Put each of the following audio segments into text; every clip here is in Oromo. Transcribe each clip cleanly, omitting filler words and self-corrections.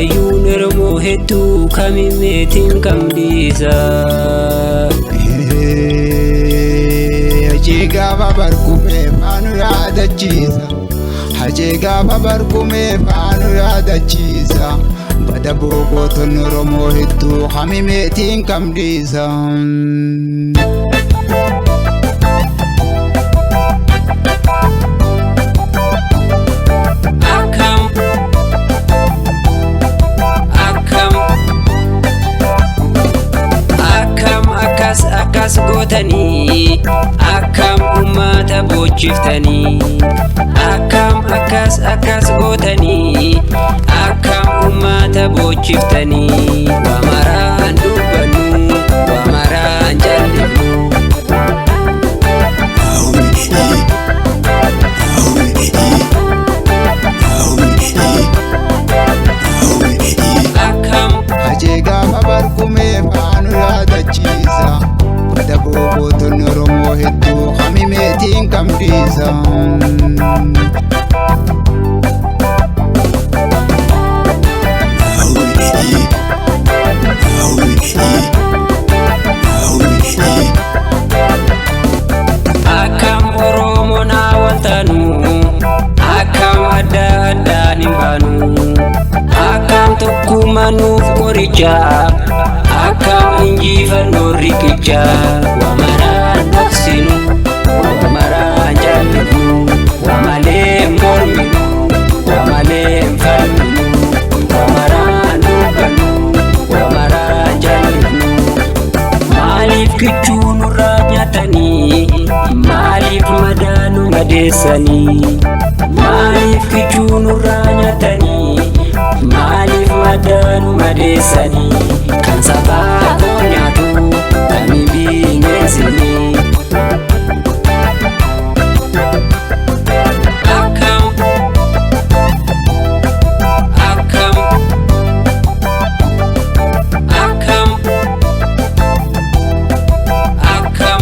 Hayyuun Oromoo hedduu kamimeetiin kam dhiisa. Hajee gaafa barkumee faanu yaadachiisa. Hajee gaafa barkumee faanu yaadachiisa. Bada bogootonni Oromoo hedduu kamimeetiin kam dhiisa. Akkam akkam akkam akkas akkas gootanii, akkam ummata boochiftanii. Akkam akkas akkas gootanii, akkam ummata boochiftanii. Wamaraan dubbannu, wamaraan jallifnu. Akkam Hajee gaafa barkumee faanu yaadachiisa. Bada bogootonni Oromoo hedduu kamimeetiin kam dhiisa. Akkam Oromoon awwaltanu, akkam adda addaan hin baanu. Akkam tokkummaan nuuf qoricha, akkam injifannoo riqicha. Wamaraan dhoksinu, wamaraan jallifnu, wamalee morminu, wamalee falminu, wamaraan dubbannu, wamaraan jallifnu. Maaliif kichuu nurraa nyaatanii? Maaliif madaa nu madeessanii? Maaliif kichuu nurraa nyaatanii? Maaliif madaa nu madeessanii? Kan sabaa koo nyaatu kami bineensinii? Akkam akkam akkam akkam.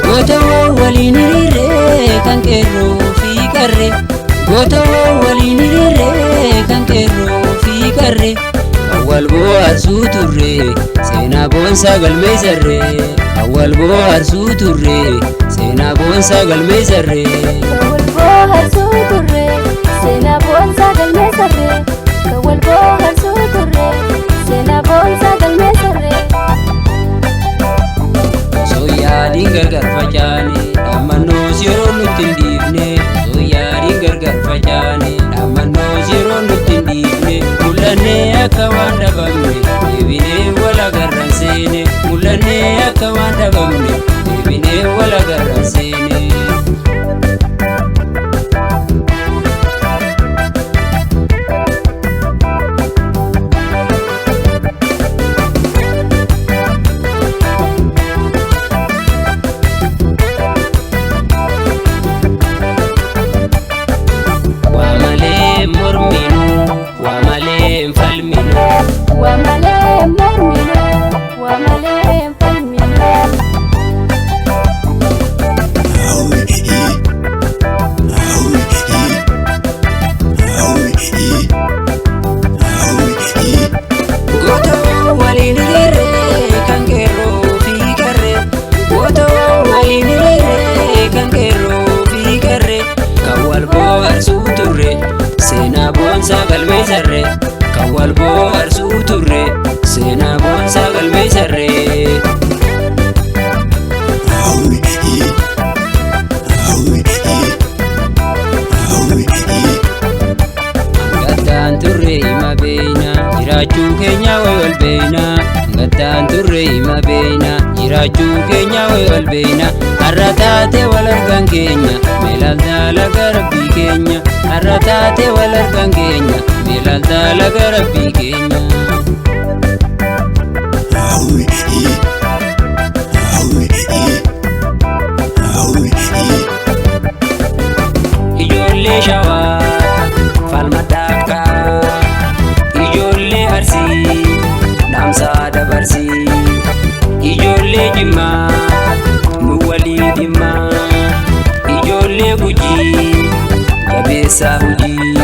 Gootawwan waliin hiriirree kan qeerroo fi qarree. Gootawwan waliin hiriirree kan qeerroo fi qarree. Kan wal bohaarsuu turre seenaa boonsaa galmeessarree. Kan wal bohaarsuu turre seenaa boonsaa galmeessarree. Kan wal bohaarsuu turre seenaa boonsaa galmeessarree. Kan wal bohaarsuu turre seenaa boonsaa galmeessarree. Osoo yaadiin gargar facaane, dhaammannoos yeroo nutti hin dhiifne. Osoo yaadiin gargar facaane, dhaammannoos yeroo nutti hin dhiifne. Mul'annee akka waan dhabamne, deebinee wal agarran seene. Mul'annee akka waan dhabamne, deebinee wal agarran seene. Waa malee morminu, waa malee falminu. Waa malee morminu, waa malee falminu. Gootawwan waliin hiriirree kan qeerroo fi qarree. Gootawwan waliin hiriirree kan qeerroo fi qarree. Kan wal bohaarsuu turre seenaa boonsaa galmeessarree. Kan wal bohaarsuu turre seenaa boonsaa galmeessarree. Gattaan turre hima beeyna, jiraachuu keenya way wal beeyna. Gattaan turre hima beeyna, jiraachuu keenya way wal beeyna. Har'a taate wal argan keenya, meelaaltaa laga rabbii keenya. Har'a taate wal argan keenya, meelaaltaa laga rabbii keenya. Ijoollee shawaa falma dhaakkaa, ijoollee arsii dhaamsaa dabarsii. Ijoollee Hojii, jabeessaa hojii.